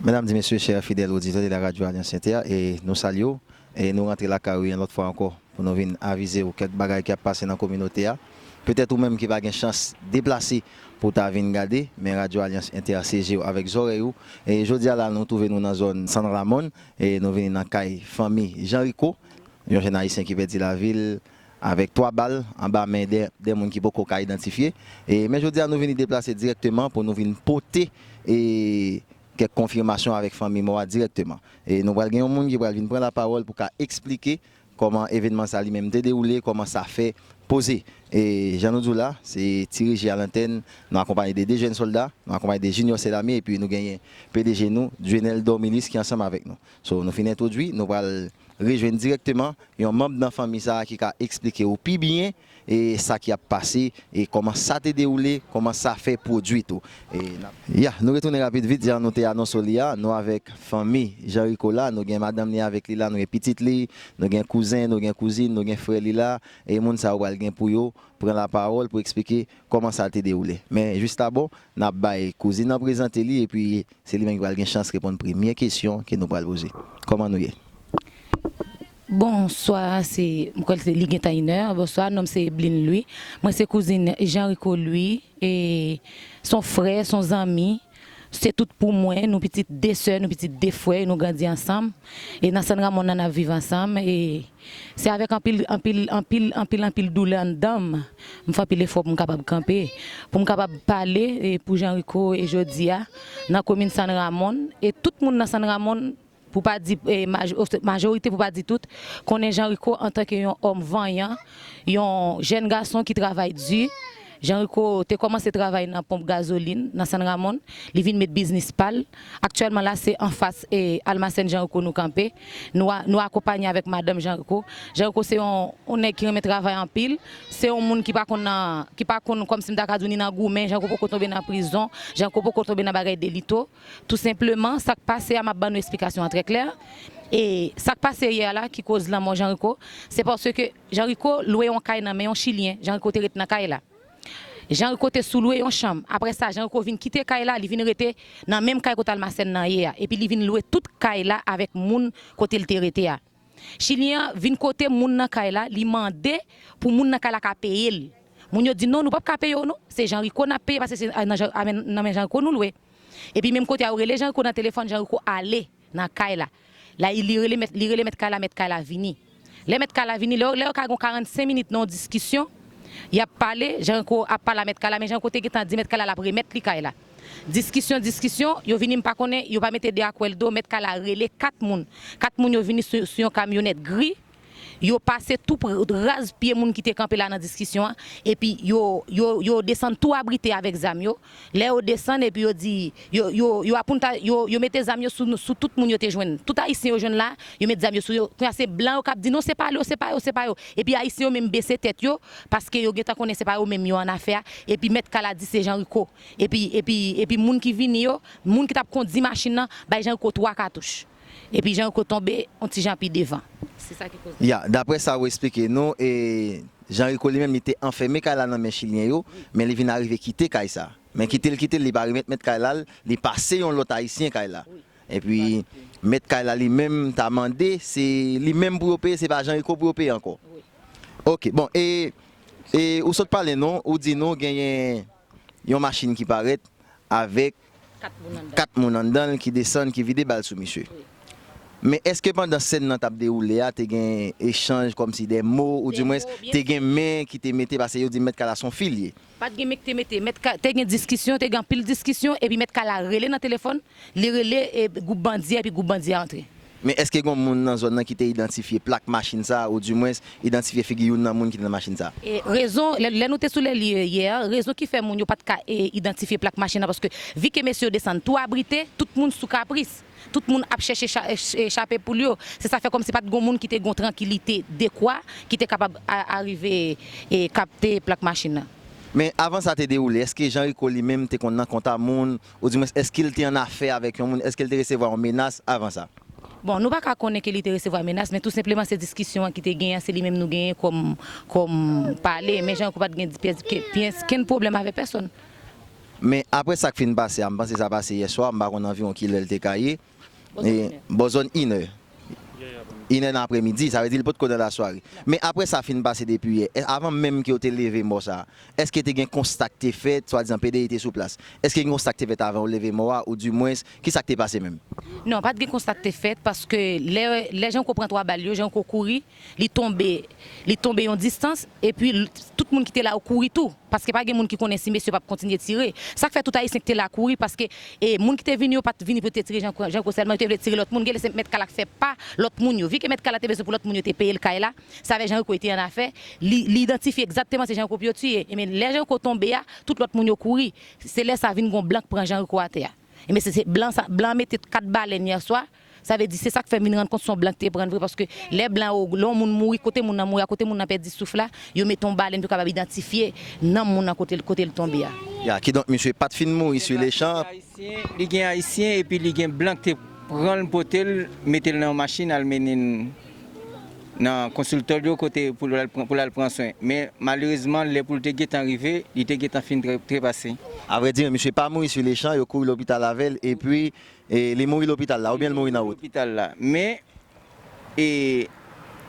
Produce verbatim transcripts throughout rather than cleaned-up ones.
Medam e mesye, chè fidèl oditè de la radyo Alyans Entè, e nou salye w, e nou rantre lakay ou yon lòt fwa ankò pou nou vin avize w kèk bagay ki ap pase nan kominote a. Petèt ou menm ki pa gen chans deplase pou w ta vin gade, men radyo Alyans Entè se je w avèk zòrèy ou. E jodi a la, nou twouve nou nan zòn San Ramon, e nou vini nan kay fanmi Jean Rico, yon jèn ayisyen ki pèdi lavi l avèk twa bal anba men de, de moun ki poko ka idantifye. E, men jodi a, nou vini deplase dirèkteman pou nou vin pote, e, kèk konfimasyon avèk fanmi mò a dirèkteman. E nou pral gen yon moun ki pral vin pran lapawòl pou ka eksplike kòman evènman sa li menm te dewoule, kòman sa fè poze. E jan nou di w la, se Ti Reji a lantèn, nou akonpaye de de jèn sòlda, nou akonpaye de Junior Selami, epi nou genyen P D G nou, Djenel Dormilis, ki ansanm avèk nou. So, nou fin entwodui, nou pral rejwenn dirèkteman yon manm nan fanmi sa a ki ka eksplike w pi byen e sa ki ap pase, e kòman sa te dewoule, kòman sa fè pwodui tou. E n ap, ya, nou retounen rapid vit, jan nou te anonse w li a, nou avèk fanmi Jean Rico la, nou gen madanm li avèk li la, nou gen pitit li, nou gen kouzen, nou gen kouzin, nou gen frè li la, e moun sa yo pral gen pou yo pran lapawòl pou eksplike kòman sa te dewoule. Men jis dabò, n ap bay kouzin nan prezante li, epi se li menm ki pral gen chans reponn premye kesyon ke nou pral poze. Kòman nou ye? Bonswa, se, m kwè se li gentan inè. Bonswa, non m se Eblin Louis. Mwen se kouzin Jean Rico Louis. E se yon frè, se yon zanmi. Se tout pou mwen. Nou pitit de sè, nou pitit de frè, nou grandi ansanm. E nan San Ramon nan, n ap viv ansanm. E se avèk anpil, anpil, anpil, anpil, anpil doulè anndan m. M fè anpil efò pou m kapab kanpe, pou m kapab pale, e, pou Jean Rico, e, jodi a, nan komin San Ramon. E tout moun nan San Ramon, pou pa di, e, maj-, majorite, pou pa di tout, konnen Jean Rico antanke yon òm vanyan, yon jèn gason ki travay di. Jean Rico te kòmanse travay nan ponp gazolin, nan San Ramon. Li vin met biznis pa l. Aktyèlman la, se anfas, e, almasèn Jean Rico nou kanpe. Nou a, nou akonpanye avèk madanm Jean Rico. Jean Rico se yon, yon nèg ki renmen travay anpil. Se yon moun ki pa konn nan, ki pa konn, kòmsi m ta ka di w, ni nan goumen. Jean Rico poko tonbe nan prizon. Jean Rico poko tonbe nan bagay delito. Tou senpleman, sa k pase a, m ap ban nou esplikasyon an trè klè. E sa k pase yè a la ki koz lanmò Jean Rico, se paske Jean Rico lwe yon kay nan men yon Chilyen. Jean Rico te ret nan kay la. Jean Rico te sou lwe yon chanm. Apre sa, Jean Rico vin kite kay la, li vin rete nan menm kay kote almasèn nan ye a. Epi li vin lwe tout kay la avèk moun kote l te rete a. Chilyen an vin kote moun nan kay la, li mande pou moun nan kay la ka peye l. Moun yo di, "Non, nou p ap ka peye w, non. Se Jean Rico n ap peye, paske se, a, nan Jean, a, men, nan men Jean Rico nou lwe." Epi menm kote a, yo rele Jean Rico nan telefòn, Jean Rico ale nan kay la. La, li rele mèt, li rele mèt kay la, mèt kay la vini. Lè mèt kay la vini, lè, lè yo ka gen karannsenk minit nan yon diskisyon, y ap pale, Jean Rico ap pale a mèt kay la, men Jean Rico te gentan di mèt kay la l ap remèt li kay la. Diskisyon, diskisyon, yo vini, m pa konnen, yo pa mete de akwèl do, mèt kay la rele kat moun. Kat moun yo vini sou, sou yon kamyonèt gri, yo pase tou pre, raz pye moun ki te kanpe la nan diskisyon an, epi yo, yo, yo desann tou abrite avèk zam yo. Lè yo desann, epi yo di, yo, yo, yo apunta, yo, yo mete zam yo sou, sou tout moun yo te jwenn. Tout Ayisyen yo jwenn la, yo met zam yo sou yo. Kounye a se blan yo k ap di, "Non, se pa yo, se pa yo, se pa yo." Epi Ayisyen yo menm bese tèt yo, paske yo gentan konnen se pa yo menm yo annafè a. Epi mèt kay la di se Jean Rico. Epi, epi, epi moun ki vini yo, moun ki t ap kondi machin nan, bay Jean Rico twa katouch. Epi Jean Rico tonbe yon ti jan pi devan. Se sa ki koze. Ya, daprè sa ou eksplike nou, e, Jean Rico li menm, li te anfème kay la nan men Chilyen yo, men li vin arive kite kay sa. Men kite l, kite l, li pa remèt mèt kay la, li pase yon lòt Ayisyen kay la. Epi, mèt kay la li menm ta mande, se li menm pou yo peye, se pa Jean Rico pou yo peye ankò. Ok, bon, e, e ou sot pale nou, ou di nou genyen yon machin ki parèt avèk kat moun anndan l ki desann, ki vide bal sou misye. Men èske pandan sèn nan t ap dewoule a, te gen echanj kòmsi de mo, oudimwens, te gen men ki te mete, paske yo di mèt kay la se yon fi l ye? Pa t gen men ki te mete, mèt kay, te gen diskisyon, te gen anpil diskisyon, epi mèt kay la rele nan telefòn, li rele, e, gwoup bandi a, epi gwoup bandi a antre. Men èske gen moun nan zòn nan ki te idantifye plak machin sa a, oudimwens idantifye figi youn nan moun ki te nan machin sa a? E rezon, lè, lè nou te sou lè li yè a, rezon ki fè moun yo pa t ka, e, idantifye plak machin nan, paske vi ke mesye yo desann tou abrite, tout moun sou kapris. Tout moun ap chèche cha-, e, ch-, e, chape poul yo. Se sa fè kòmsi pa t gon moun ki te gon trankilite dekwa ki te kapab a-, arive, e, kapte plak machin nan. Men avan sa te dewoule, èske Jean Rico li menm te konn nan konta moun, oudimwens èske l te annafè avèk yon moun, èske l te resevwa yon menas avan sa? Bon, nou pa ka konnen ke li te resevwa menas, men tou senpleman se diskisyon an ki te genyen, se li menm nou genyen kòm, kòm pale, men Jean Rico pa t gen pyès, pyès, kenn pwoblèm avèk pèsonn. Men apre sa k fin pase a, m panse sa pase yè swa, m pa konn anviwon kilè l te ka ye. Bò zòn inè. Bò zòn inè. Inè nan aprèmidi, sa vle di l potko nan lasware. Men apre sa fin pase depi yè, avan menm ke yo te leve mò sa a, èske te gen konsta k te fèt, swadizan P D I te sou plas? Èske gen konsta k te fèt avan yo leve mò a, oudimwens, kisa k te pase menm? Non, pa t gen konsta k te fèt, paske lè, lè Janko pran twa bal yo, Janko kouri, li tonbe, li tonbe yon distans, epi l-, tout moun ki te la yo kouri tou. Paske pa gen moun ki konnen si mesye p ap kontinye tire. Sa k fè tout Ayisyen ki te la kouri, paske, e, moun ki te vini yo pa t vini pou te tire Janko, Janko sèlman, yo te vle tire lòt moun. Gen lè se mèt kay la k fè pa lòt moun yo. Vi ke mèt kay la te bezwen pou lòt moun yo te peye l kay la, sa vè Janko te an afè, li, li idantifye egzakteman se Janko pou yo tiye. Ebyen, lè Janko tonbe a, tout lòt moun yo kouri. Se lè sa vin gon blan k pran Janko atè a. Ebyen, se, se blan sa, blan mete kat balèn yè swa, sa vle di se sa k fè m vin rann kont se yon blan k te pran l vre, paske lè blan yo, lè yon moun mouri, kote moun nan mouri a, kote moun nan pèdi souf la, yo mete yon balèn pou yo kapab idantifye nanm moun nan kote l, kote l tonbe a. Ya, kidonk misye pa t fin mouri sou lechan. Li gen Ayisyen, li gen Ayisyen epi li gen blan k te pran l, pote l, mete l nan yon machin, al mennen l nan konsiltò yo kote pou l al pran, pou l al pran swen. Men malerezman, lè pou l te gentan rive, li te gentan fin tre-, trepase. Avrèdi, misye pa mouri sou lechan, yo kouri lopital avè l, epi, e, li mouri lopital la, oubyen l mouri nan wout? Lopital la. Men, e,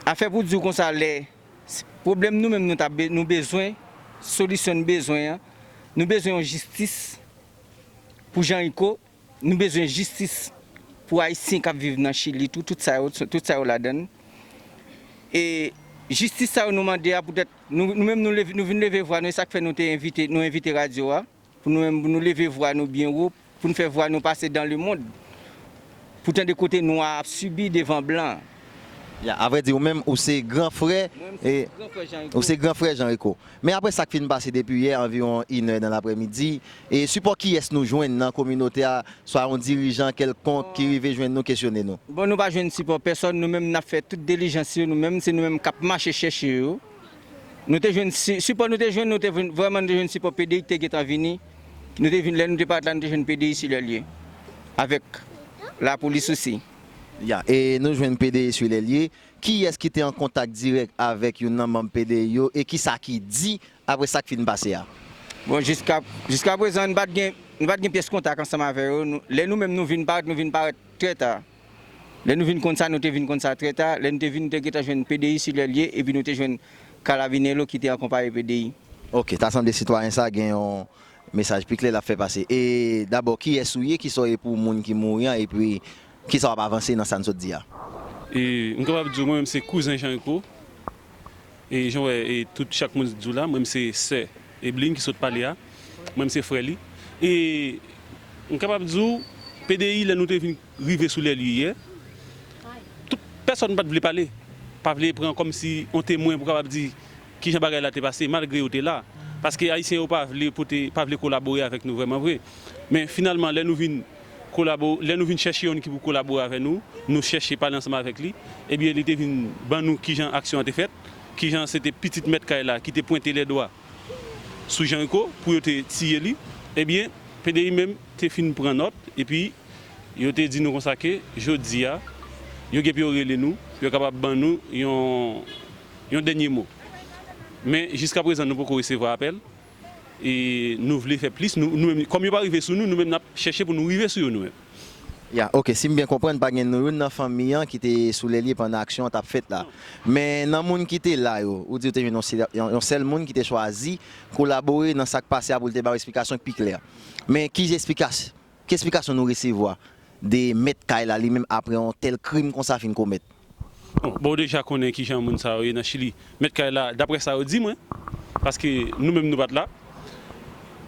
afè pou di w konsa, lè, s-, pwoblèm nou menm nou t ap be-, nou bezwen, solisyon n bezwen an, nou bezwen yon jistis pou Jan Rico, nou bezwen jistis pou Ayisyen k ap viv nan Chili tou, tout sa yo, tout sa yo ladan l. E jistis sa yo nou mande a, poutèt nou, nou menm nou leve, nou vin leve vwa nou, e sa k fè nou te envite, nou envite radyo a, pou nou menm, pou nou leve vwa nou byen wo, pou n fè vwa nou pase dans le monde, pou tande kote nwa ap sibi devan blan. Ya, avrèdi, ou menm, ou se gran frè, mwen, m se e, gran frè Jan Rico. Ou se gran frè Jan Rico. Men apre sa k fin pase depi yè, anviwon inè nan laprèmidi, e sipò kiyès nou jwenn nan kominote a, swa yon dirijan kèlkonk ki rive jwenn nou, kesyone nou? Bon, nou pa jwenn sipò pèsòn, nou menm n ap fè tout dilijans yo, nou menm, se nou menm k ap mache chèche yo. Nou te jwenn si-, sipò nou te jwenn, nou te vin, vrèman nou te jwenn sipò P D I ki te gentan vini. Nou te vin, lè nou te parèt la, nou te jwenn P D I sou lè l ye, avèk lapolis osi. Ya, e nou jwenn P D I sou lè l ye. Kiyès ki te an kontak dirèk avèk youn nan manm P D I yo e kisa ki di apre sa k fin pase a? Bon, jiska, jiska prezan, nou pa t gen, nou pa t gen pyès kontak ansanm avè yo. Nou, lè nou menm nou vin parèt, nou vin parèt trè ta. Lè nou vin konn sa, nou te vin konn sa trè ta. Lè nou te vin, nou te gentan jwenn P D I sou lè l ye, epi nou te jwenn Carabineros ki te akonpaye P D I. Ok, ta sanble sitwayen sa gen yon mesaj pi klè l ap fè pase. E dabò, kiyès ou ye, kisa w ye pou moun ki mouri an, epi kisa w ap avanse nan sa n sot di a? E m kapab di w, mwen menm se kouzen Jan Rico. E jan w wè, e tout chak moun di w la, mwen m se sè Eblin ki sot pale a. Mwen m se frè li. E m kapab di w, P D I, lè nou te vin rive sou lè li yè, tout pèsòn pa t vle pale. Pa vle pran kòmsi yon temwen pou kapab di kijan bagay la te pase, malgre yo te la. Paske Ayisyen yo pa vle pote, pa vle kolabore avèk nou vrèman vre. Men finalman, lè nou vin kolabo-, lè nou vin chèche youn ki pou kolabore avè nou, nou chèche pale ansanm avèk li, ebyen, li te vin ban nou kijan aksyon an te fèt, kijan se te pitit mèt kay la ki te pwente lèdwa sou Jan Rico pou yo te tiye li. Ebyen, P D I menm te fin pran nòt, epi yo te di nou konsa ke jodi a, yo gen pou yo rele nou, pou yo kapab ban nou yon, yon dènye mo. Men, jiska prezan, nou poko resevwa apèl. E nou vle fè plis, nou, nou menm, kòm yo pa rive sou nou, nou menm n ap chèche pou nou rive sou yo nou menm. Ya, ok, si m byen konprann, pa gen youn nan fanmi an ki te sou lè l ye pandan aksyon an t ap fèt la. Men nan moun ki te la yo, ou di ou te jwenn yon sèl, yon, yon sèl moun ki te chwazi kolabore nan sa k pase a pou l te ba w esplikasyon ki pi klè. Men ki esplikasyon, ki esplikasyon nou resevwa de mèt kay la li menm apre yon tèl krim konsa fin komèt? Bon, bon, ou deja konnen kijan moun sa yo ye nan Chili. Mèt kay la, daprè sa yo di mwen, paske nou menm nou pa t la.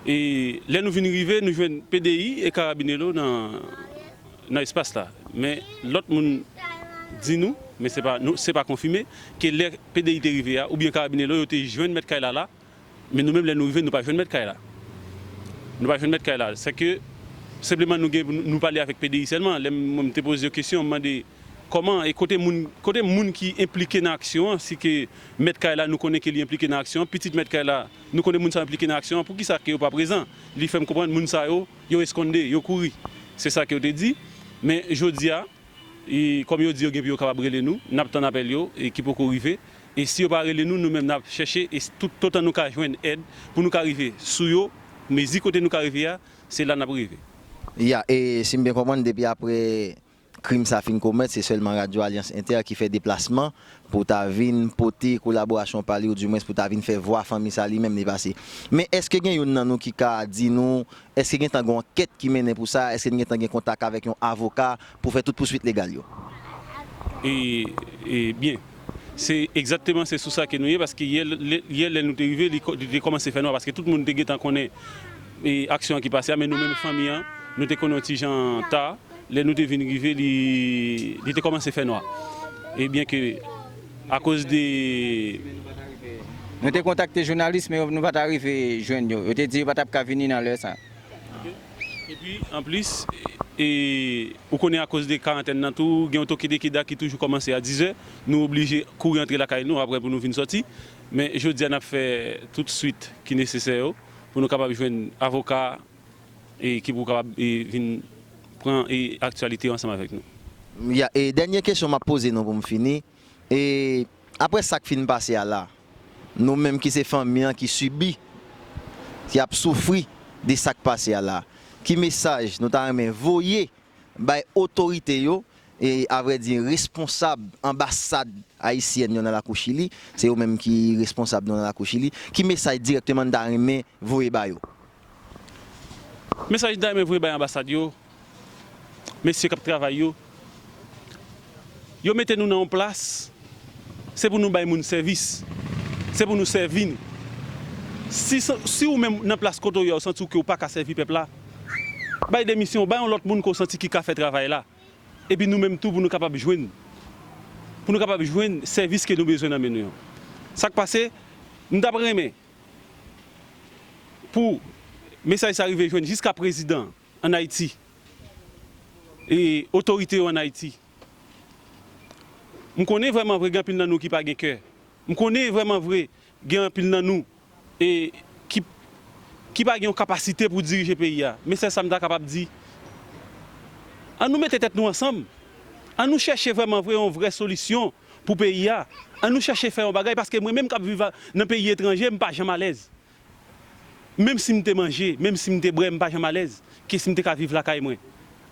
E lè nou vin rive, nou jwenn P D I e Carabineros nan, nan espas la. Men lòt moun di nou, men se pa, nou, se pa konfime, ke lè P D I te rive a, oubyen Carabineros, yo te jwenn mèt kay la la, men nou menm, lè nou rive, nou pa jwenn mèt kay la. Nou pa jwenn mèt kay la. Sèke, senpleman, nou gen, nou pale avèk P D I sèlman. Lè m, mwen, m te poze yo kesyon, m mande kòman e kote moun, kote moun ki enplike nan aksyon an, si ke mèt kay la, nou konnen ke li enplike nan aksyon an, pitit mèt kay la, nou konnen moun sa yo enplike nan aksyon an, poukisa ke yo pa prezan? Li fè m konprann moun sa yo, yo eskonde, yo kouri. Se sa ke yo te di. Men jodi a, e kòm yo di yo gen pou yo kapab rele nou, n ap tann apèl yo, e ki poko rive. E si yo pa rele nou, nou menm n ap chèche, e s-, tout, toutotan nou ka jwenn èd, pou nou ka rive sou yo, Mezi kote nou ka rive a, se la n ap rive. Ya, e si m byen konprann, depi apre krim sa fin komèt, se sèlman Radyo Alyans Entè ki fè deplasman pou ta vin pote kolaborasyon pa li, oudimwens pou ta vin fè vwa fanmi sa li menm li pase. Men èske gen youn nan nou ki ka di nou, èske gentan gen yon ankèt ki mennen pou sa, èske gentan gen kontak avèk yon avoka pou fè tout pouswit legal yo? E, e byen, se egzakteman se sou sa ke nou ye, paske yè, lè- yè lè nou te rive, li, kò- li te kòmanse fè nwa, paske tout moun te gentan konnen e aksyon an ki pase a, men nou menm fanmi an, nou te konnen yon ti jan ta. Lè nou te vin rive, li, li te kòmanse fè nwa. E byen ke, akoz de. Nou te kontakte jounalis, men nou pa t arive jwenn yo. Yo te di yo pa t ap ka vini nan lè sa. Epi, anplis, e, ou konnen akoz de karantèn nan tou, gen yon tokedekeda ki toujou kòmanse a dizè. Nou oblije kouri antre lakay nou apre pou nou vin sòti. Men jodi a n ap fè tout swit ki nesesè yo pou nou kapab jwenn avoka e ki pou kapab e, vin pran e, aktyalite yo ansanm avèk nou. Ya, e dènye kesyon m ap poze nou pou m fini. E apre sa k fin pase a la, nou menm ki se fanmi an ki sibi, ki ap soufri de sa k pase a la, ki mesaj nou ta renmen voye bay otorite yo, e avrèdi responsab anbasad ayisyèn yo nan lakou Chili, se yo menm ki responsab nou nan lakou Chili, ki mesaj dirèkteman n ta renmen voye ba yo? Mesaj n ta renmen voye bay anbasad yo, mesye k ap travay yo, yo mete nou nan yon plas, se pou nou bay moun sèvis, se pou nou sèvi nou. Si, si ou menm nan plas kote w ye a, ou santi w ke w pa ka sèvi pèp la, bay demisyon, bay yon lòt moun ke w santi ki ka fè travay la. Epi nou menm tou pou nou kapab jwenn, pou nou kapab jwenn sèvis ke nou bezwen nan men nou yo. Sa k pase, m t ap renmen pou mesaj sa rive jwenn jiska prezidan an Ayiti e otorite yo an Ayiti. M konnen vrèman vre gen anpil nan nou ki pa gen kè. M konnen vrèman vre gen anpil nan nou e ki, ki pa gen yon kapasite pou dirije peyi a. Men sèl sa m ta kapab di, ann nou mete tèt nou ansanm. Ann nou chèche vrèman vre yon vrè solisyon pou peyi a. Ann nou chèche fè yon bagay, paske mwen menm k ap viv a- nan peyi etranje, m pa janm alèz. Menm si m te manje, menm si m te bwè, m pa janm alèz ke si m te ka viv lakay mwen.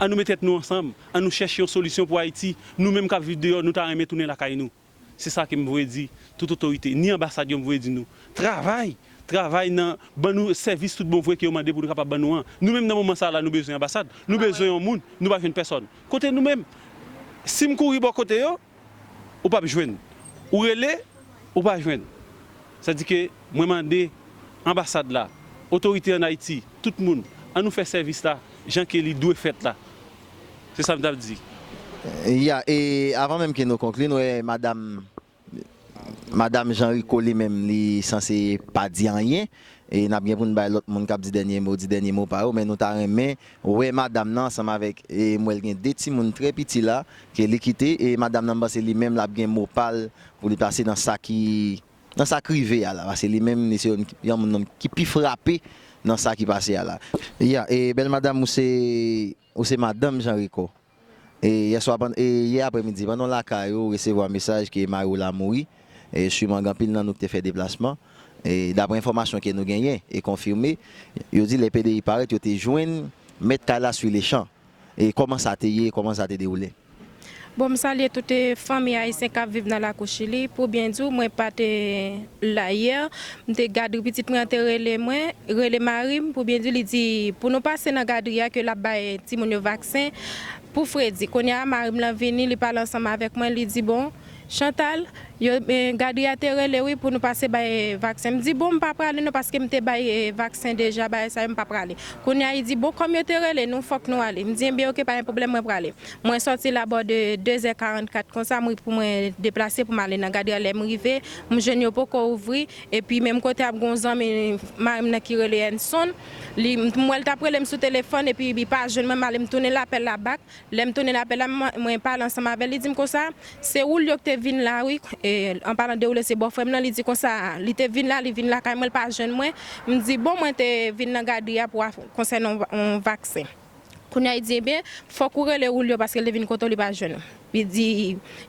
Ann nou met tèt nou ansanm, ann nou chèche yon solisyon pou Ayiti. Nou menm k ap viv deyò, nou ta renmen tounen lakay nou. Se sa ke m voye di tout otorite, ni anbasad yo m voye di nou, travay, travay nan ban nou sèvis tout bon vre ke yo mande pou nou kapab ban nou an. Nou menm nan moman sa a la nou bezwen anbasad, nou bezwen yon moun, nou pa jwenn pèsòn. Kote nou menm? Si m kouri bò kote yo, ou p ap jwenn. Ou rele, ou pa jwenn. Sa di ke mwen mande anbasad la, otorite an Ayiti, tout moun, ann nou fè sèvis la jan ke li dwe fèt la. Se sa m t ap di. Ya, e avan menm ke nou konkli, nou wè madanm madanm Jean Rico li menm li sanse pa di anyen. E n ap gen pou n bay lòt moun k ap di dènye mo, di dènye mo pa yo, men nou ta renmen wè madanm nan ansanm avèk, e m wè l gen de timoun trè piti la ke li kite, e madanm nan m panse li menm l ap gen mo pa l pou li pase nan sa ki nan sa k rive a la, paske li menm li se yon, yon moun ki pi frape nan sa ki pase a la. Ya, e bèl madanm ou se ou se madanm Jean Rico. E yè swa pann- e yè aprèmidi pandan w lakay ou, ou resevwa mesaj ke mari w la mouri, e siman gen anpil nan nou ki te fè deplasman. E daprè enfòmasyon ke nou genyen e konfime, yo di lè P D I parèt yo te jwenn mèt kay la sou lechan. E kòman sa te ye, kòman sa te dewoule? Bon, m salye tout fanmi ayisyen k ap viv nan lakou Chili. Pou byen di w, mwen pa te la yè. M te gadri pitit mwen an te rele mwen, rele mari m, pou byen di, li di pou nou pase nan gadri a ke l ap bay timoun yo vaksen pou fredi. Kounye a, mari m lan vini, li pale ansanm avèk mwen, li di, bon, Chantal, yo, eh, gadri a te rele wi pou nou pase bay vaksen. M di, bon, m pa prale non, paske m te bay, eh, vaksen deja, bagay sa yo, m pa prale. Kounye a, li di, bon, kòm yo te rele nou, fòk nou ale. M di, enben, oke, pa gen pwoblèm, mwen prale. Mwen sòti la bò de de zè karannkat konsa, mwen pou mwen deplase pou m ale nan gadri a. Lè m rive, m jwenn yo poko ouvri. Epi menm kote a, m gen yon zanmi mari m nan ki rele Enson. Li, m wè l t ap rele m sou telefòn, epi li pa jwenn mwen, m ale m tounen lapèl la bak. Lè m tounen lapèl la, m, mwen pale ansanm avè l, li di m konsa, se Julio ki te vin la wi, e, an palan de Julio, se bòfrè m nan, li di konsa, li te vin la, li vin lakay mwen, li pa jwenn mwen. M di, bon, mwen te vin nan gadri a pou a, konsènan yon, yon vaksen. Kounye a, li di, ebyen, fòk ou rele Julio paske l te vin kote w, li pa jwenn ou. Li di,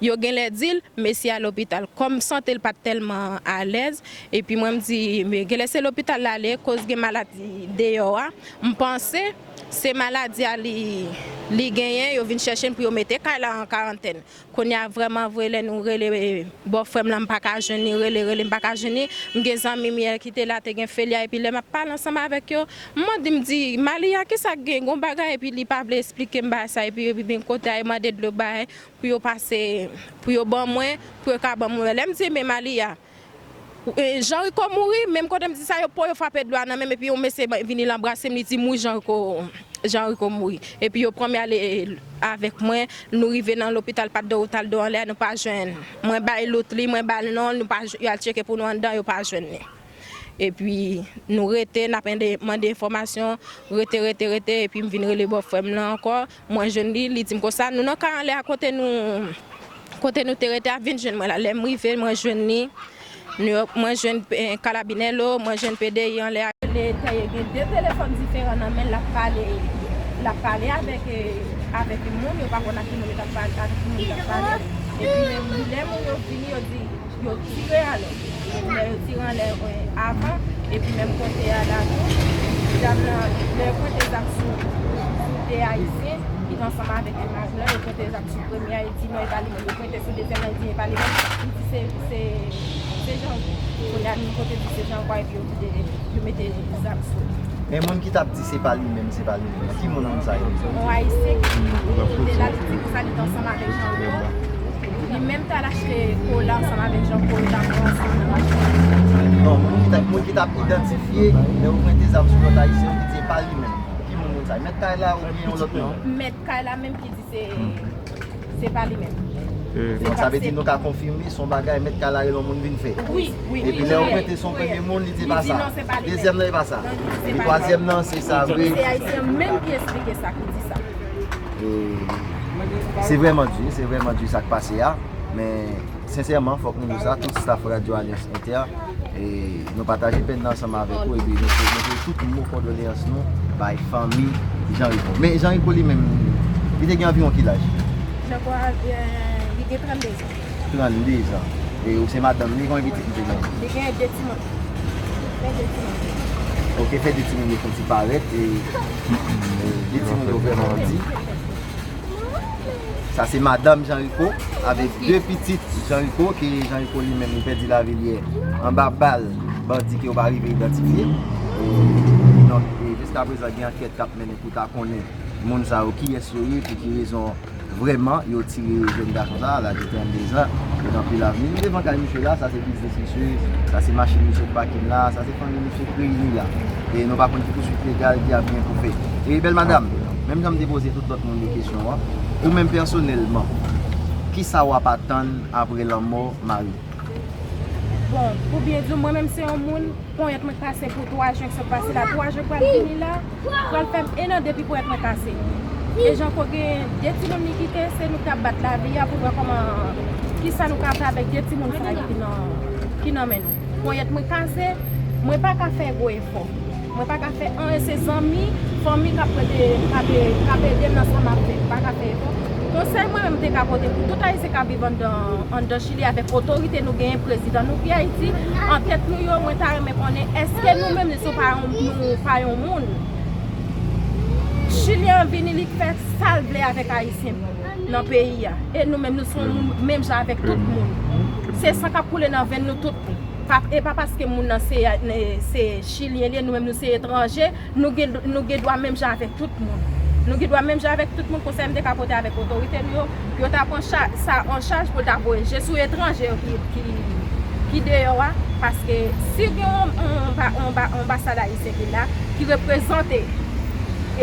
yo genlè di l, mesye a lopital. Kòm m santi l pa t tèlman alèz, epi mwen m di, men genlè se lopital l ale, koz gen maladi deyò a. M panse se maladi a li, li genyen, yo vin chèche n pou yo mete kay la an karantèn. Kounye a, vrèman vre, lè nou rele bòfrè m lan, m pa ka jwenn li, rele, rele, m pa ka jwenn li. M gen zanmi m yè ki te la, te gen Felia, epi lè m ap pale ansanm avèk yo, m mande, m di, Malia, kisa k gen? Gon bagay? Epi li pa vle esplike m bagay sa, epi yo vin kote a, yo mande dlo bay pou yo pase, pou yo ban mwen, pou yo ka ban mwen. Lè m di, men Malia, e, Jean Rico mouri, menm kote m di sa, yo po yo frape dlo a nan men m, epi yon mesye ba- vini l anbrase m, li di m, wi, Jean Rico, Jean Rico mouri. Epi yo pran m, y ale avèk mwen, nou rive nan lopital Pat Dowoutal do anlè a, nou pa jwenn. Mwen bay lout li, mwen ba l non l, nou pa jwenn, y al tcheke pou nou anndan, yo pa jwenn li. Epi nou rete, n ap ende- mande enfòmasyon, rete, rete, rete, epi m vin rele bòfrè m lan ankò, mwen jwenn li, li di m konsa, nou nan kay anlè a kote nou, kote nou te rete a, vin jwenn mwen la. Lè m rive, mwen jwenn li, nou, mwen jwenn, eh, Kalabinèlo, mwen jwenn P D I anlè a. Lè tèye gen de telefòn diferan nan men l, l ap pale, l ap pale avèk, eh, avèk yon moun, yo pa konn ak ki moun yo t ap pale, avèk ki moun yo t ap pale. Epi menm lè moun yo vini, yo di, yo tire alò. Lè yo tire anlè, eh, avan, epi menm kote a la tou, dam nan, lè yo pote zam sou, sou de Ayisyen ki te ansanm avèk yon mari lan, yo pote zam sou premye a, yo di non, e pa li menm. Yo pote sou dezyèm nan, yo di e pa li menm. Li di se, se, se Jean. Kounye a, nou pote di se Jean Kwa, epi yo kite, yo mete zam sou li. Men moun ki t ap di se pa li menm, se pa li menm. Ki moun moun sa ye? Yon Ayisyen ki, ki te la, li di konsa, li te ansanm avèk Jean Rico. Li menm t al achte kola ansanm avèk Jean Rico, yo t ap pran ansanm nan machin. Non, moun ki t ap, moun ki t ap idantifye, lè yo pote zam sou lòt Ayisyen, yo ki di se pa li menm. Ki moun moun sa ye? Mèt kay la oubyen yon lòt moun? Mèt kay la menm ki di se, se pa li menm. Donk, sa vle di nou ka konfime, se yon bagay mèt kay la rele yon moun vin fè. Wi, wi, wi. Epi lè yo pote se yon premye moun, li di e pa sa. Dezyèm nan, e pa sa. Epi twazyèm nan, se sa vre. Se Ayisyen menm ki esplike sa, ki di sa. E se vrèman di, se vrèman di sa k pase a. Men, sensèman, fòk nou di sa, tout staff Radyo Alyans Inter, e nou pataje pèn nan ansanm avèk ou, epi nou prezante tout mo kondoleyans nou bay fanmi Jean Rico. Men Jean Rico li menm, li te gen anviwon ki laj? Jean Rico, eh, li gen trannde zan. Trannde zan. E ou se madanm li, konbyen pitit li te gen? Li gen de timoun. Gen de timoun. Ok, fè de timoun yo fon ti parèt, e, e de timoun yo vrèman di. Sa se madanm Jean Rico, avèk de pitit Jean Rico, ke Jean Rico li menm, li pèdi lavi l yè anba bal bandi ke yo pa rive idantifye. E, donk, e, jiskaprezan, gen ankèt k ap mennen pou ta konnen moun sa yo, kiyès yo ye, pou ki rezon vrèman yo tire jèn gason sa a, laj li trannde zan, li gen anpil avni. Nou devan kay misye la, sa se biznis misye, sa se machin misye k pake la, sa se fanmi misye k reyini la. E nou pa konn ki pouswit legal ki ap gen pou fèt. E bèl madanm, menm jan m te poze tout lòt moun yo kesyon an, ou menm pèsonèlman, kisa w ap atann apre lanmò mari w? Bon, pou byen di w, mwen menm se yon moun, ponyèt mwen kase pou twa jen k sot pase la. Twa jen k pral vini la, pral fè m en an depi ponyèt mwen kase. E Jean Rico gen de timoun li kite, se nou k ap bat lavi a pou wè kòman, kisa nou ka fè avèk de timoun sa yo ki nan, ki nan men nou. Ponyèt mwen kase, mwen pa ka fè gwo efò. Mwen pa ka fè anyen, se zanmi, fanmi k ap ede, k ap, k ap ede m nan sa m ap fè. M pa ka fè efò. Konsèy mwen menm te ka pote pou tout Ayisyen k ap viv anndan, anndan Chili avèk otorite nou genyen, prezidan nou ki Ayiti, an tèt nou yo, mwen ta renmen konnen èske nou menm nou pa yon, nou pa yon moun. Chilyen an vini, li fè sa l vle avèk Ayisyen nan peyi a. E nou menm, nou se yon moun menm jan avèk tout moun. Se san k ap koule nan venn nou tout. Pa, e pa paske moun nan se, se Chilyen li ye, nou menm nou se etranje, nou gen, nou gen dwa menm jan avèk tout moun. Nou gen dwa menm jan avèk tout moun, konsèy m te ka pote avèk otorite nou yo, pou yo ta pran cha-, sa an chaj, pou yo ta voye je sou etranje yo ki, ki, ki deyò a, paske si gen yon, yon, yon, yon anbasad ayisyen ki la, ki reprezante,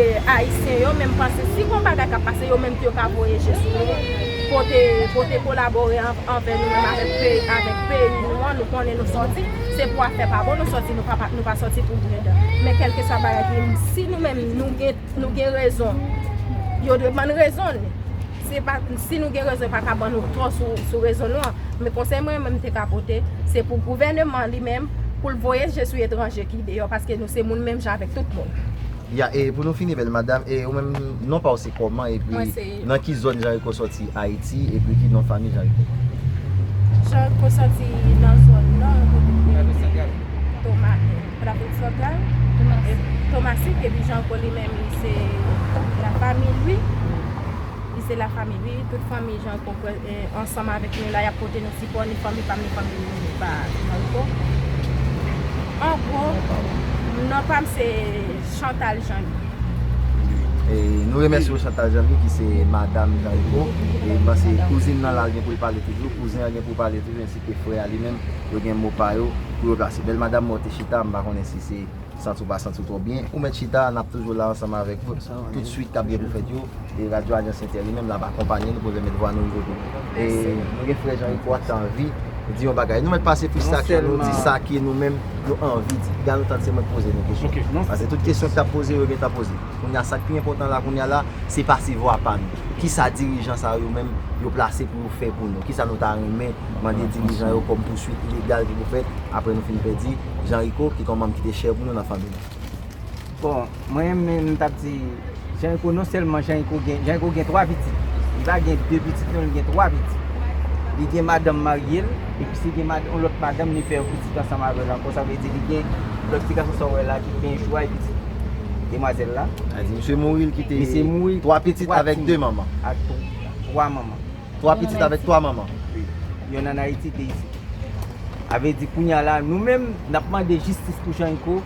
e, Ayisyen yo, men m panse si gon bagay k ap pase, yo menm tou yo ka voye je sou nou, pote, pote kolabore an, anvè nou menm avèk peyi, avèk peyi nou an, nou konnen nou sòti, se pou afè pa bon nou sòti, nou pa, pa, nou pa sòti pou griyen dan. Men kèlkeswa bagay ki, si nou menm nou gen, nou gen rezon, yo dwe ban n rezon n. Se pa, si nou gen rezon, yo pa ka ban nou tò sou, sou rezon nou an. Men konsèy mwen menm te ka pote, se pou gouvèneman li menm, pou l voye je sou etranje ki deyò, paske nou se moun menm jan avèk tout moun. Ya, e pou nou fini, bèl madanm, e ou menm, non pa w se kòman, epi Mwen se nan ki zòn Jean Rico sòti Ayiti, epi ki non fanmi Jean Rico? Jean Rico sòti nan zòn nò, kote ki rele Toma, Lafrik Santral, e Tomasik, epi Jean Rico li menm, li se la famille, wi. Li se la famille, wi. Tout fanmi Jean Rico, eh, ansanm avèk nou la, y ap pote nou sipò, ni fanmi pa m, ni fanmi pa Jean Rico. An gwo, non pa m se Chantal Jean Louis. E nou remèsye w, Chantal Jean Louis, ki se madanm Jean Rico. E m panse kouzin nan la, l gen pou l pale toujou, kouzen an gen pou l pale toujou, ensi ke frè a li menm, yo gen mo pa yo pou yo plase. Bèl madanm, mwen te chita, m pa konnen si se santi w pa santi w twò byen. Ou mèt chita, n ap toujou la ansanm avèk ou. Tout swit k ap gen pou fèt yo, e Radyo Alyans Entè li menm l ap akonpanye nou pou l pèmèt vwa nou rive pi lwen. E nou gen frè Jean Rico a ki ta anvi di yon bagay. Nou mèt pase fristrasyon nou, di sa ke nou menm nou anvi di. Piga nou tande se mwen k poze nou kesyon. Paske tout kesyon ki t ap poze yo gentan poze. Kounye a, sa k pi enpòtan la, kounye a la, se pase vwa pa nou. Kisa dirijan sa yo menm yo plase pou yo fè pou nou? Kisa nou ta renmen mande dirijan yo kòm pouswit ilegal ki pou fèt apre nou fin pèdi Jean Rico, ki t yon manm ki te chè pou nou nan fanmi nou? Bon, mwen menm m t ap di, Jean Rico, non sèlman Jean Rico gen, Jean Rico gen twa pitit. Li pa gen de pitit non, li gen twa pitit. Li gen madanm marye l, epi si gen mad, yon lòt madanm li fè yon pitit ansanm avè l ankò, sa vle di li gen lòt ti gason sa w wè la ki gen jou a pitit. Demwazèl la. A di misye mouri, l kite Misye mouri twa pitit avèk de manman. Ak tw- twa manman. Twa pitit avèk twa manman. Wi. Yonn ann Ayiti, de isit. A vle di kounye a la, nou menm, n ap mande jistis pou Jean Rico.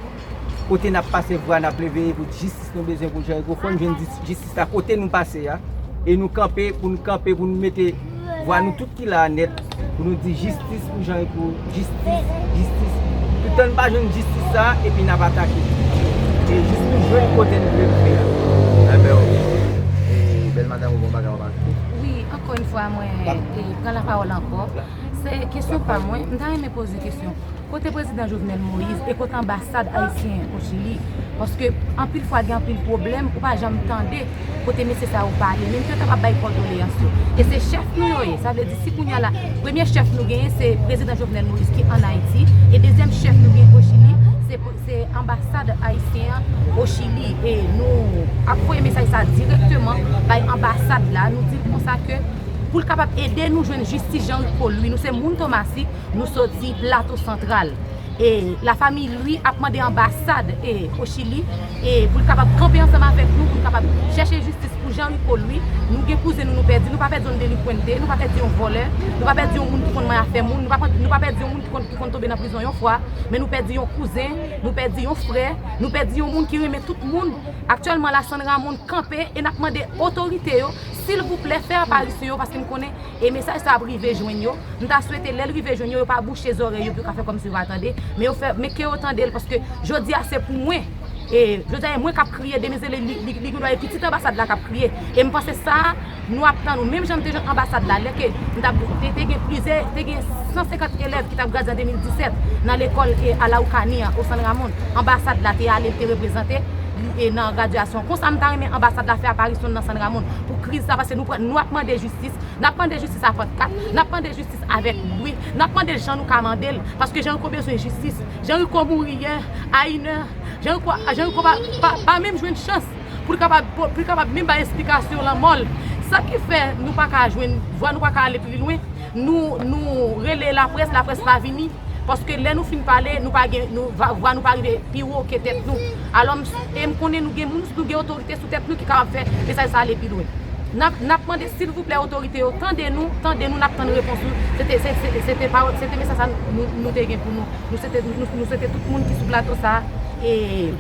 Kote n ap pase vwa, n ap leve pou jistis nou bezwen pou Jean Rico. Fò n jwenn jis- jistis la kote nou pase a. E nou kanpe, pou nou kanpe, pou nou mete vwa nou tout ki la a nèt, pou nou di jistis pou Jean Rico, jistis, jistis. Toutan n pa jwenn jistis sa, epi n ap atake. E jis nou jwenn kote n vle rive a. Enben, ok. E bèl madanm, ou gen yon bagay w ap ajoute? Wi, ankò yon fwa, mwen e, pran lapawòl ankò. Se kesyon pa mwen, m ta renmen poze kesyon. Kote prezidan Jovenel Moïse e kote anbasad ayisyen o Chili? Paske anpil fwa gen anpil pwoblèm, ou pa janm tande kote mesye sa yo pale, menm ke yo ta ap bay kòdoleyans yo. E se chèf nou yo ye. Sa vle di, si kounye a la, premye chèf nou genyen, se prezidan Jovenel Moïse ki ann Ayiti, e dezyèm chèf nou genyen o Chili, se, se anbasad ayisyen an o Chili. E nou ap voye mesaj sa dirèkteman bay anbasad la. Nou di l konsa ke pou l kapab ede nou jwenn jistis Jean Rico Louis. Nou se moun Tomasik, nou soti Plato Santral. E lafanmi Louis ap mande anbasad e o Chili e pou l kapab kanpe ansanm avèk nou, pou l kapab chèche jistis pou Jean Rico Louis. Nou gen kouzen nou, nou pèdi, nou pa pèdi yon delinkwente, nou pa pèdi yon vòlè, nou pa pèdi yon moun ki konn manyen afè moun, nou pa, nou pa pèdi yon moun ki konn, ki konn tonbe nan prizon yon fwa, men nou pèdi yon kouzen, nou pèdi yon frè, nou pèdi yon moun ki renmen tout moun. Aktyèlman la, San Ramon kanpe e n ap mande otorite yo, silvouplè, fè aparisyon yo, paske m konnen e mesaj sa ap rive jwenn yo. M ta swete lè l rive jwenn yo, yo pa bouche zòrèy yo, pou yo ka fè kòmsi yo pa tande, men yo fè, men ke yo tande l, paske jodi a se pou mwen. E jodi a e mwen k ap kriye, demen se li, li, li, li gen dwa e pitit anbasad la k ap kriye. E m panse sa, nou ap tann ou. Menm jan m te jwenn anbasad la, lè ke m t ap, te, te gen plizyè, te gen san senkant elèv ki t ap gradye an de mil disèt nan lekòl e Alaoukani an, o San Ramon. Anbasad la te ale, l te reprezante li, e nan gradyasyon. Konsa, m ta renmen anbasad la fè aparisyon l nan San Ramon pou kriz sa, paske nou, pran- nou ap mande jistis. N ap mande jistis a Pantkat, n ap mande jistis avèk Louis, n ap mande l jan nou ka mande l, paske Jean Rico bezwen jistis. Jean Rico mouri yè, a inè. Jean Rico, Jean Rico pa, pa, pa menm jwenn chans pou l kapab, pou l kapab menm bay esplikasyon lanmò l. Sa ki fè nou pa ka jwenn vwa, nou pa ka ale pi lwen, nou, nou rele laprès, laprès pa vini. Paske lè nou fin pale, nou pa gen, nou, va- vwa nou pa rive pi wo ke tèt nou. Alò, m- e m konnen nou gen moun, nou gen otorite sou tèt nou ki kapab fè mesaj sa ale pi lwen. N ap, n ap mande, silvouplè, otorite yo, tande nou, tande nou, n ap tann repons nou. Se te, se, se, se te pawòl, se te mesaj sa nou, nou te gen pou nou. Nou swete, nou, nou swete tout moun ki sou plato sa a, e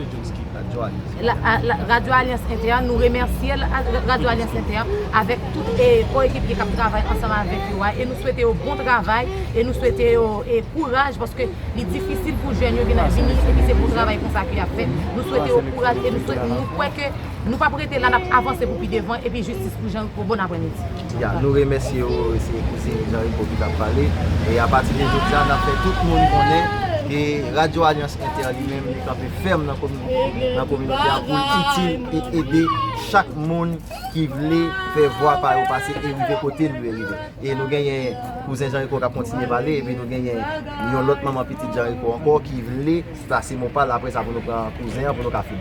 la- a- la- Radyo Alyans Entè, nou remèsye l, a- Radyo Alyans Entè avèk tout e kò ekip ki ap travay ansanm avèk yo a, e nou swete yo bon travay, e nou swete yo e kouraj, paske li difisil pou jèn yo vin vini, epi se pou travay konsa ke y ap fè. Nou swete yo kouraj, e nou swete, nou kwè ke nou p ap rete la, n ap avanse pou pi devan, epi jistis pou Jean Rico. Bon aprèmidi. Ya, nou remèsye w, se kouzin Jean Rico ki t ap pale. E apati de jodi a, n ap fè tout moun konnen ke Radyo Alyans Entè li menm, li kanpe fèm nan komi- nan kominote a pou l itil e ede chak moun ki vle fè vwa pa yo pase e rive kote l dwe rive. E nou genyen kouzen Jean Rico k ap kontinye pale, epi nou genyen yon lòt manman pitit Jean Rico ankò ki vle plase mo pa l, apre sa pou nou pran kouzen an pou nou ka fini.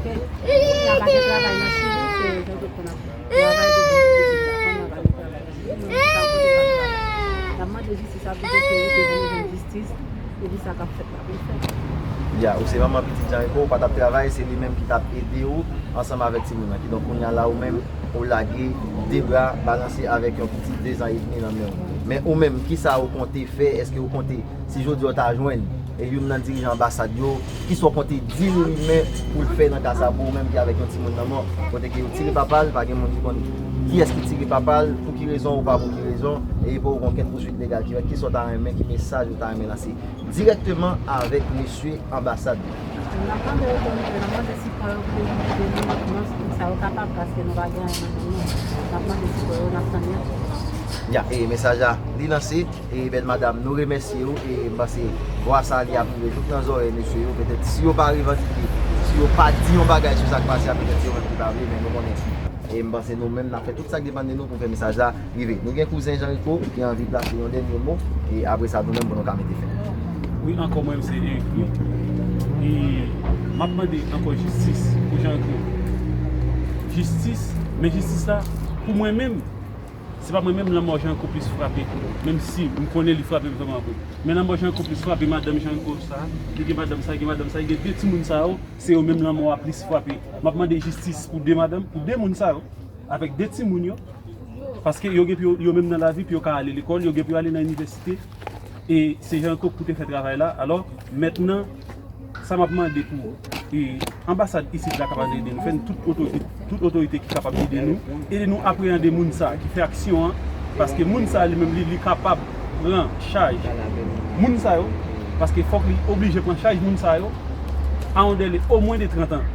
Kote kounye a pa gen travay nan Chili, se rezon ki fè n ap travay pou ban pitit gason nou, ban nou travay nan Chili, nou menm ki pa pote papa. N ap mande jistis a tout otorite pou nou jwenn jistis, epi sa k ap fèt la pou l fèt. Ya, ou se manman pitit Jean Rico, ou pa t ap travay, se li menm ki t ap ede w ansanm avèk timoun nan. Kidonk, kounye a la, ou menm, ou lage de bra balanse avèk yon pitit de zan edmi nan men w. Men ou menm, kisa ou konte fè? Èske ou konte, si jodi a w ta jwenn e youn nan dirijan anbasad yo, kisa w konte di l li menm pou l fè nan ka sa pou ou menm ki avèk yon timoun nan men w, kote ke yo tire papa l, pa gen moun ki konn kiyès ki tire papa l, pou ki rezon ou pa pou ki rezon, e pa w gen okenn pouswit legal ki fèt, kisa w ta renmen, ki mesaj ou ta renmen lanse dirèkteman avèk mesye anbasad yo? N ap mande otorite, n ap mande sipò yo pou yo vin ede nou nan moun sa yo kapab, paske nou pa gen anyen nan men nou. N ap mande sipò yo, n ap tann yo. Ya, e mesaj la, li lanse, e bèl madanm, nou remèsye w, e m panse vwa sa li ap rive jouk nan zòrèy mesye yo, petèt si yo pa revandike, si yo pa di yon bagay sou sa k pase a, petèt se yo menm ki pa vle, men nou konnen. E m panse nou menm n ap fè tout sa k depann de nou pou fè mesaj la rive. Nou gen kouzen Jean Rico ki anvi plase yon dènye mo, e apre sa nou menm pou nou ka mete fen. Wi, ankò mwen menm se Eric wi. E m ap mande ankò jistis pou Jean Rico. Jistis, men jistis la, pou mwen menm, se pa mwen menm lanmò Jean Rico plis frape. Menm si m konnen li frape m vrèman vre. Men lanmò Jean Rico plis frape madanm Jean Rico sa, li gen madanm sa, li gen madanm sa, li gen de timoun sa yo, se yo menm lanmò a plis frape. M ap mande jistis pou de madanm, pou de moun sa yo, avèk de timoun yo, paske yo gen pou yo, yo menm nan lavi, pou yo ka ale lekòl, yo gen pou yo ale nan inivèsite, e se Jean Rico ki pou te fè travay la. Alò, mentnan, sa m ap mande pou, e, anbasad isit la kapab ede nou, fè n tout otorite, tout otorite ki kapab ede nou, ede nou apreyande moun sa, ki fè aksyon an, paske moun sa li menm li, li kapab pran chaj moun sa yo, paske fòk li oblije pran chaj moun sa yo, a yon dèle omwen de trant an.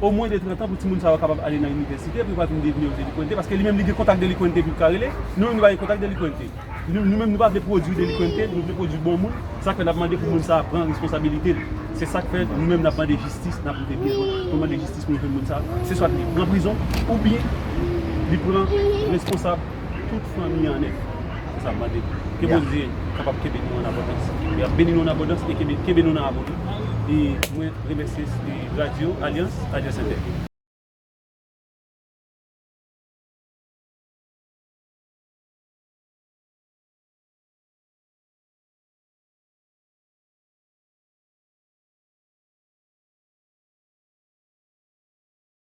Omwen de trant an pou timoun sa yo kapab ale nan inivèsite, pou yo pa vin devni yon delikwente, paske li menm li gen kontak delikwente pou l ka rele, nou menm nou pa gen kontak delikwente. Nou, nou menm nou pa vle pwodui delikwente, nou vle pwodui bon moun, sa k fè n ap mande pou moun sa a pran responsabilite l. Se sa k fè nou menm n ap mande jistis, n ap rive byen lwen pou mande jistis pou nou jwenn moun sa a. Se swa li pran prizon, oubyen li pran responsab tout fanmi an nèt. Se sa m mande. Ke Bondye kapab kenbe nou an abondans. Li ap beni nou an abondans e kenbe, kenbe nou nan amoni. E mwen remèsye, e, Radyo Alyans, Alyans Entè.